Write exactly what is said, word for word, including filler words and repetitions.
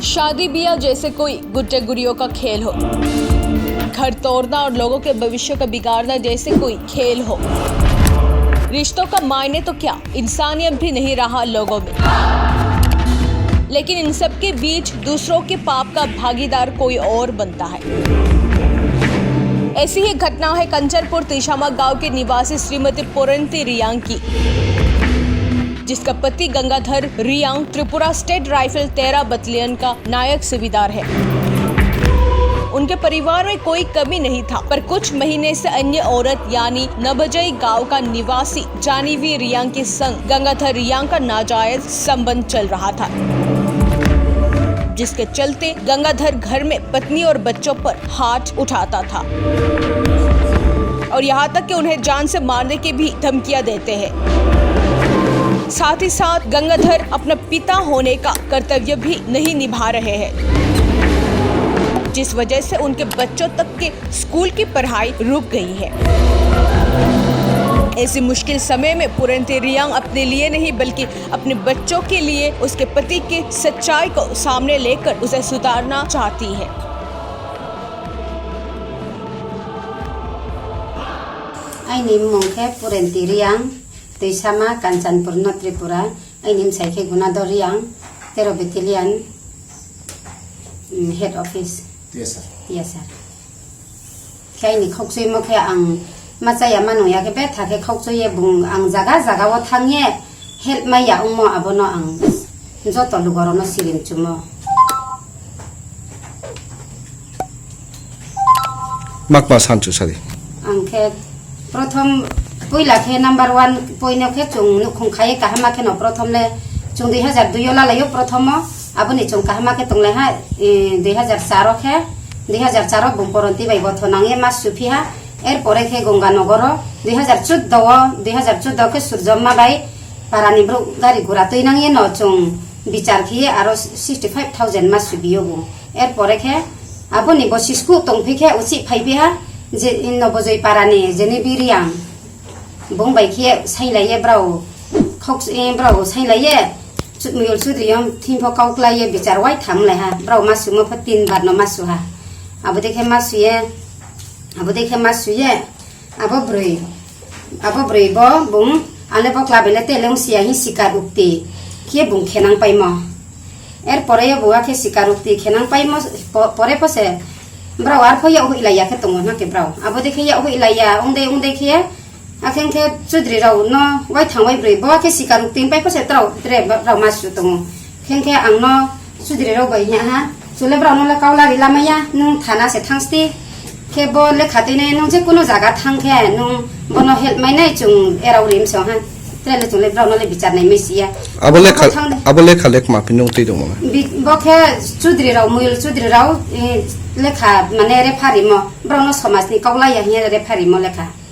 शादी ब्याह जैसे कोई गुड्डे गुड़ियों का खेल हो, घर तोड़ना और लोगों के भविष्य का बिगाड़ना जैसे कोई खेल हो। रिश्तों का मायने तो क्या, इंसानियत भी नहीं रहा लोगों में। लेकिन इन सब के बीच दूसरों के पाप का भागीदार कोई और बनता है। ऐसी ही घटना है कंचनपुर तीशामा गांव के निवासी श्रीमती पुरंती रियांग की, जिसका पति गंगाधर रियांग त्रिपुरा स्टेट राइफल तेरह बटालियन का नायक सूबेदार है। उनके परिवार में कोई कमी नहीं था, पर कुछ महीने से अन्य औरत यानी नबजई गांव का निवासी जानीवी रियांग के संग गंगाधर रियांग का नाजायज संबंध चल रहा था, जिसके चलते गंगाधर घर में पत्नी और बच्चों पर हाथ उठाता था और यहाँ तक कि उन्हें जान से मारने की भी धमकियां देते हैं। साथ ही साथ गंगाधर अपना पिता होने का कर्तव्य भी नहीं निभा रहे हैं, जिस वजह से उनके बच्चों तक के स्कूल की पढ़ाई रुक गई है। ऐसे मुश्किल समय में पुरंती रियांग अपने लिए नहीं, बल्कि अपने बच्चों के लिए उसके पति की सच्चाई को सामने लेकर उसे सुधारना चाहती है। Aini mung khe Purenti Riang, Twisama, Kanchanpur, North Tripura. Aini msai khe Gunador Riang, tero Battalion, mm, Head Office. Yes, sir. Yes, sir. Khe aini khokchuimo khe ang ma chaya ma nungya khe betha khe khokchuye bung ang jaga jaga o thangye help maya wngmo abono ang joto lugorokno siring chumo. Makma sanchu sadi. Ang khe prothom puila khe number one poino khe chwng nukhung khai kahama kheno prothom le chwng dui hazar dui o lalaio prothomo aboni chwng kahama khe tonglai ha, eh, dui hazar char o khe, dui hazar char o bung Poronti bai gotho nangye mas suphi ha. Er pore khe Ganga Nogoro dui hazar chuddo o, dui hazar chuddo khe Surjomma bai parani borok gari gura twi nangye no chwng bichar khiye aro sixty five thousand mas subiyo bo. Er pore khe aboni bo sisku tongphi khe usi phaibi ha je Nobojoi parani jeni biriang. Bung bai khe sailaiye brao khok, eh, brao sailaiye Chudmuyul Chudri yom thimpo kau klaiye bichar wai tham lai ha. Brao mas sumo pha tin bar no mas su ha. Abo dekhe mas suye, abo dekhe mas suye, abo broi, abo broi bo bung ale bokla bele teleng siya hi sikar ukti khe bung khenang paimo. Er pore yo buwa khe sikar ukti khenang paimo po-, pore pose brao ar pho yag hui laiya khe tongo na khe brao. Abo dekhe yag hui laiya ungde ungde khe Akhe khe chudri rao no wai thang wai broi bo khe sikar rok tin pai pose trao tre rao ma su tongo. Khe khe ang no chudri rao bai hya ha. Chule brao no le kaula ri lamaya nung thana se thang sti. Khe bo le khatui nai nung je kuno jaga thang khe nung bono help mai nai chung erao rim so ha. Tre le chule brao no le bichar nai mai siya. Abo lekha, thang de. Abo lekha lek ma phi nung twi dong ma. Bi-, bo khe chudri rao muyul chudri rao, eh, lekha mane re phari mo. Brao no somaj ni kaula ya hya re phari mo lekha.